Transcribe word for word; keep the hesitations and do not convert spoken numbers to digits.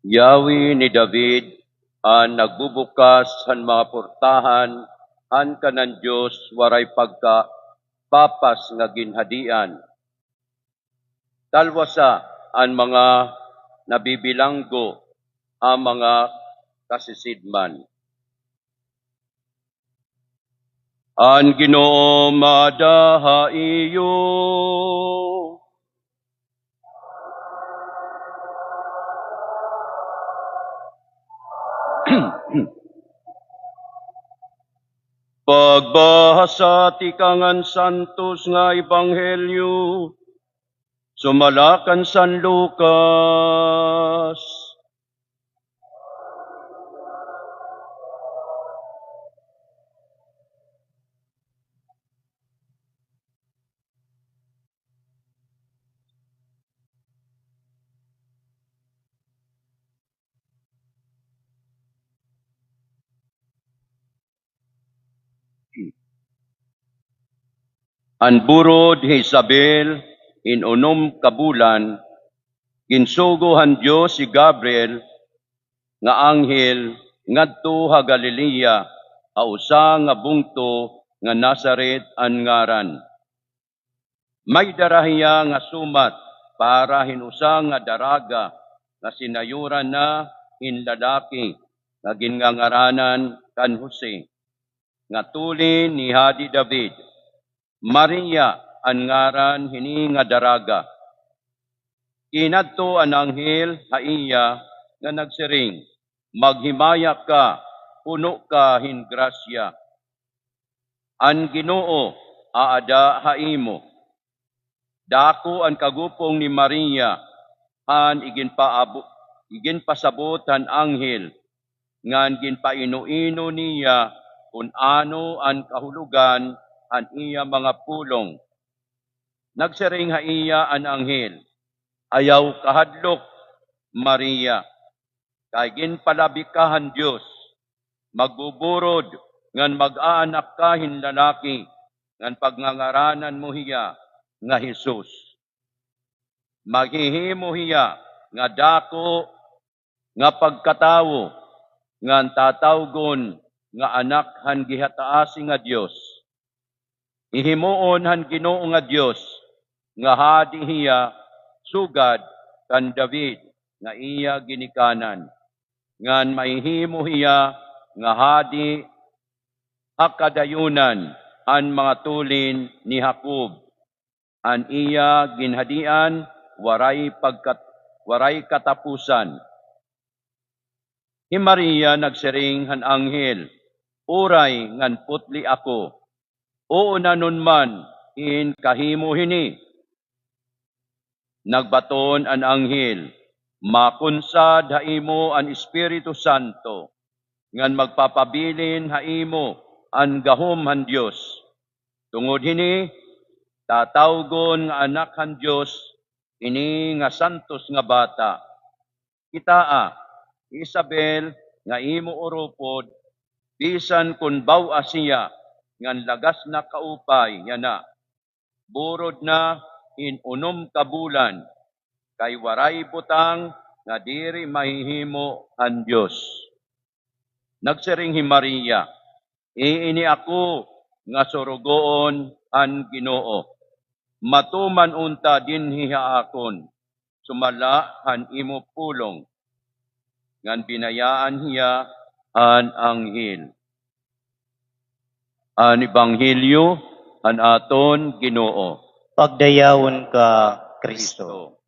Yawi ni David an nagbubukas han mga portahan han kanan Dios waray pagkapapas nga ginhadian. Talwasa an mga nabibilanggo ha mga kasisidman. An Ginoo maada ha iyo. Pagbahasa tikang han santos nga ebanghelyo sumala kan San Lucas. An burod hi Isabel, hin unom ka bulan, ginsugo han Dios hi Gabriel nga anghel ngadto ha Galilea, ha usa nga bungto nga Nazaret an ngaran. May dara hiya nga sumat para hin usa nga daraga nga sinayuran na hin lalaki nga ginngangaranan kan Jose, nga tulin ni Hadi David. Maria an ngaran hini nga daraga. Kinadto an anghel ha iya nga nagsiring, "Maghimaya ka, puno ka hin grasya. An Ginoo aada ha imo. Dako an kagupong ni Maria, han iginpaabo-, iginpasabot han anghel, ngan ginpaino-ino niya kun ano an kahulogan han iya mga pulong." Nagsiring ha iya an anghel, "Ayaw kahadlok, Maria, kay ginpalabi ka han Dios. Magbuburod ngan mag-aanak ka hin lalaki, ngan pagngangaranan mo hiya nga Jesus. Maghihimo hiya nga dako nga pagkatawo, ngan tatawgon nga Anak han Gihataasi nga Dios. Hihimuon han Ginoo nga Dios nga hadi hiya sugad kan David nga iya ginikanan, ngan mahihimo hiya nga hadi ha kadayunan han mga tulin ni Jacob. An iya ginhadian waray pagkat-, waray katapusan." Hi Maria nagsiring han anghel, "Uray ngan putli ako, uunanon man hin kahimo hini?" Nagbaton an anghel, "Makunsad ha imo an Espiritu Santo, ngan magpapabilin ha imo an gahom han Dios. Tungod hini, tatawgon nga Anak han Dios ini nga santos nga bata. Kitaa, hi Isabel nga imo urupod, bisan kon baw-as hiya ngan lagas na kaupay yana, burod na hin unom ka bulan, kay waray butang nga diri mahihimo han Dios." Nagsiring hi Maria, "Iini ako nga surugoon han Ginoo. Matuman unta dinhi ha akon sumala han imo pulong." Ngan binayaan hiya han anghel. An ebanghelyo han aton Ginoo. Pagdayawon ka, Kristo.